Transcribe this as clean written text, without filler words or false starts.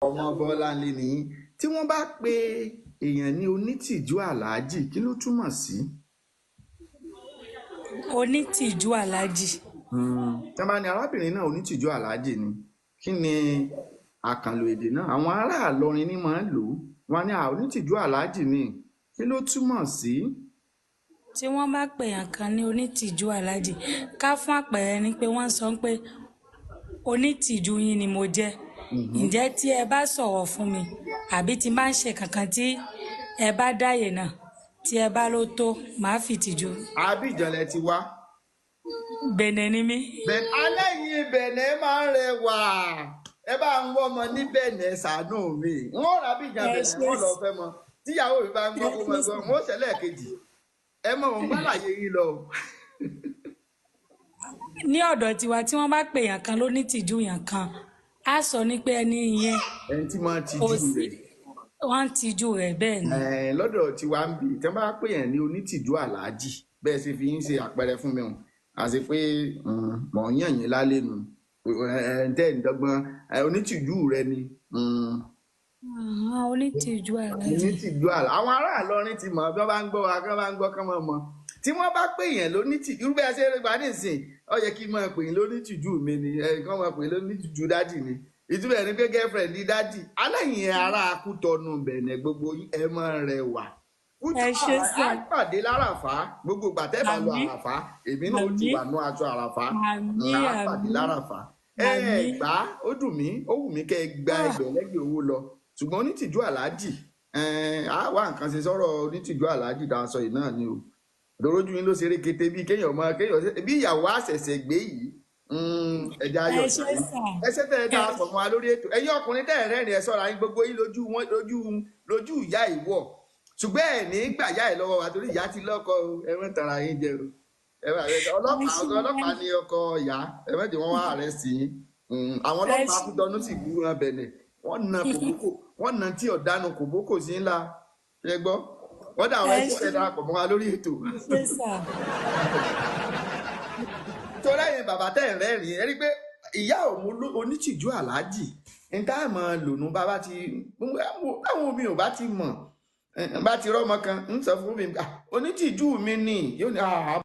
Ọmọ Bọ́láńlé nìyí. Tí wọ́n bá pe èèyàn ní onítìjú aláàjì, kí ló túmọ̀ sí? Onítìjú aláàjì. Tí wọ́n bá ní arábìnrin náà onítìjú aláàjì ni, kí ni àkànlò èdè náà? Àwọn ará Ìlọrin ní máa ń lò ó. Wọ́n ní onítìjú aláàjì ni, kí ló túmọ̀ sí? Tí wọ́n bá pè èèyàn kan ní onítìjú aláàjì, ká fún àpẹẹrẹ ni pé wọ́n sọ pé onítìjú yín ni mo jẹ́. Ǹjẹ́ tí ẹ bá sọ̀rọ̀ fún mi àbí tí bá ń ṣe kankan tí ẹ bá dáyè náà, tí ẹ bá ló tó, màá fi tìjú. Abidjan lẹ ti wá? Bẹ̀nẹ̀ ni mí. Alẹ́ yìí Bẹ̀nẹ̀ máa ń rẹwà. Ẹ bá ń wọ́ ọmọ ní Bẹ̀nẹ̀, ṣàánú mi. Wọ́n rà Abidjan Bẹ̀nẹ̀, wọ́n lọ fẹ́ mọ. Tíyàwó mi bá ń gbọ́ kó máa gbọ́, wọ́n ṣẹlẹ̀ kejì. Ẹ mọ̀ wọ́n gbàlàyé yín lọ. Ní ọ̀dọ̀ tiwa, tí wọ́n bá pè yàn kan lónítìjú yàn kan, á sọ ní pé ẹni yẹn ẹni tí máa tijú kò sí rẹ̀. Wọ́n ń tijú rẹ̀, bẹ́ẹ̀ ni. Lọ́dọ̀ tiwa ń bì, tí wọ́n bá pè yàn ní onítìjú aláàjì, bẹ́ẹ̀ ṣe fi ń ṣe àpẹẹrẹ fún mi hàn àti pé mọ̀ ń yàn yín lálẹ́ nu ẹ̀ ń dọ́gbọ́n onítìjú rẹ ni. Onítìjú aláàjì. Onítìjú àlá. Àwọn ará Ìlọrin ti mọ̀. Bí wọ́n bá ń gbọ́ wa, kí wọ́n bá ń gbọ́ kán mọ̀ mọ̀. Tí wọ́n bá pè yàn lónítìjú, irú bẹ́ẹ̀ ṣe é gbà nísìn, ó yẹ kí n máa pè yín lónítìjú mi ni, ẹ kí wọ́n máa pè yín lónítìjú daddy ni. Ìtumọ̀ ẹ̀ ni pé girlfriend ní daddy. Aláìyẹn ará Kútọ́nù Bẹ̀nẹ̀, gbogbo yín, ẹ máa rẹwà. Ẹ ṣé sir. Á pàdé láràfá. Gbogbo ìgbà tẹ́ bá lọ Àmín. Àràfá, èmi náà ó ti Àmín. wà ní aṣọ àràfá. Àmín. Á pàdé Àmín. láràfá. Ẹ Àmín. gbà á, ó dùn mí, ó wù mí kẹ́ ẹ gba ẹgbẹ̀lẹ́gbẹ̀ owó lọ, ṣùgbọ́n onítìjú aláàjì, á wá nǹkan ṣe sọ̀rọ̀ onítìjú aláàjì tá a sọ yìí náà ni o. Lórójú yín ló ṣeré kété bí kéèyàn mọ kéèyàn bí ìyàwó àṣẹ̀ṣẹ̀ gbé yìí. Ẹja Ẹ ayọ̀ ṣé yìí. sir. Ẹ ṣe tẹ́ ẹ dáa pọ̀ mọ́ wa lórí ètò. Ẹ̀yin ọkùnrin tẹ́ ẹ rẹ́rìn, ẹ ṣọ́ra yín. Gbogbo yín lójú wọn lójú lójú ìyá ìwọ̀, ṣùgbọ́n ẹ̀ ní gbà yá ẹ̀ lọ́wọ́ wa torí ìyá ti lọ́kọ o. Ẹ má tara yín jẹ o. Ẹ má Ẹ ọlọ́pàá ṣé. ọlọ́pàá ní ọkọ ìyá. Ẹ má jẹ́ wọ́n wá arrest yín. Àwọn Ẹ ọlọ́pàá ṣé. Kútọ́nù sì gbú wọn Bẹ̀nẹ̀, wọ́n na kòbókò, wọ́n na tí ọ̀dánù kòbókò sí ńlá. Ṣe gbọ́ wọ́n dà àwọn Ẹ ẹṣẹ́ ṣé. ẹ darapọ̀ mọ́ wa lórí ètò. Ṣé sir. Torí ẹ̀yin bàbá tẹ́ ẹ̀ rẹ́rìn, ẹ rí pé ìyá òun onítìjú aláàjì ní tá a mọ̀ lònú. Bàbá ti táwọn omi ò bá ti mọ̀, bá ti rọ́mọ kan ń sọ fún mi, "Ah, onítìjú mi ni," yóò ní, "Ah,